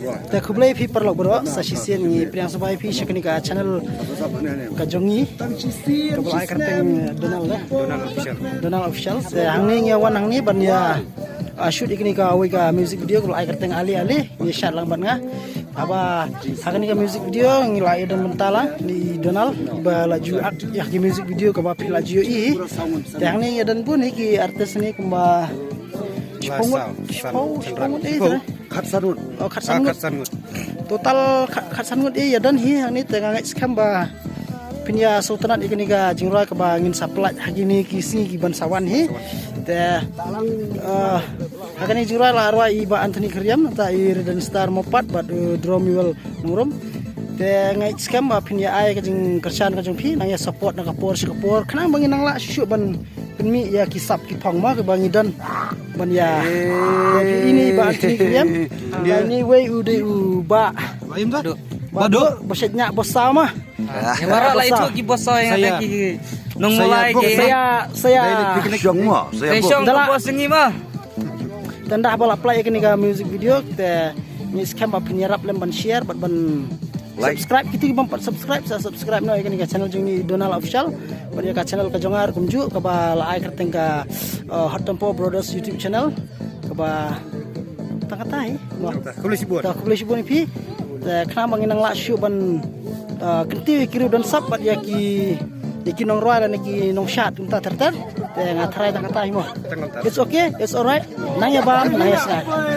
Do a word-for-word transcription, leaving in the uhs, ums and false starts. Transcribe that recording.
Te khublei phi paralok baroh, sa shisien ngi pdiang sngewbha ïa phi sha kane ka channel ka jong ngi, kaba la ai kyrteng Donald, eh? Donald Official. Donald Official. Te hangne ngi wan hangne ban ïa, ah, shoot ïa kane kawei ka music video kaba la ai kyrteng Ale Ale, ngi shad lang bad nga. Haba ha kane ka music video ngi la ïa don bynta lang i Donald ba la ju act ïa ki music video kaba phi la ju ïohi. Te hangne ngi ïa don bun hi ki artist ne kumba shiphew ngut, shiphew, shiphew ngut, eh, shiphew. Khatsan ngut. Oh, khatsan ngut. Khatsan ngut. Total kha-, khatsan ngut, eh, ïa don hi hangne. Te nga ngeit skhem ba phin ïa sngewtynnat ïa kane ka jingrwai kaba ngin sa pynlait ha kine ki sngi kiban sa wan hi. Te, eh, ha kane jingrwai la rwai i Bah Anthony Kyriem, nangta i Ridden Star Mopat bad, eh, Dromuel Nongrum. Te nga ngeit skhem ba phin ïa ai ka jingkyrshan ka jong phi, nang ïa support na ka por sha ka por, khnang ba ngin nang lah shuh shuh ban pynmih ïa ki sap ki phong mo kiba ngi don ban ïa. Ïa ki ini Bah Anthony Kyriem. Ïa ini wei u dei u Bah Bah Duk, Bah Duk, Bah Shait Nyak Boss Saw mo. Ïa baroh la itu ki boss ïa nga ki nongmulai ki. Saya, saya. Shong mo, saya. Shong da la boss ngi mo. Te ynda ba la pynlait ïa kane ka music video te ngi skhem ba phin ïarap lem ban share bad ban like. Subscribe, kito ki bym pat subscribe sa subscribe noh ïa kane ka channel jong ngi Donald Official. Bad ïa ka channel ka jong nga ruh kumjuh kaba la ai kyrteng ka, uh, Hot Tempo Brothers YouTube channel. Kaba tang katta hi. Khublei shibun. Te khublei shibun ïa phi. Te khnang ba ngin nang lah shuh ban, uh, kyntiew ïa ki riew don sap bad ïa ki, ïa ki nongrwai lane ki nongshad kumta ter ter. Te nga tharai tang katta hi mo. It's okay, it's alright. Nang ïa bam, nang ïa sngap.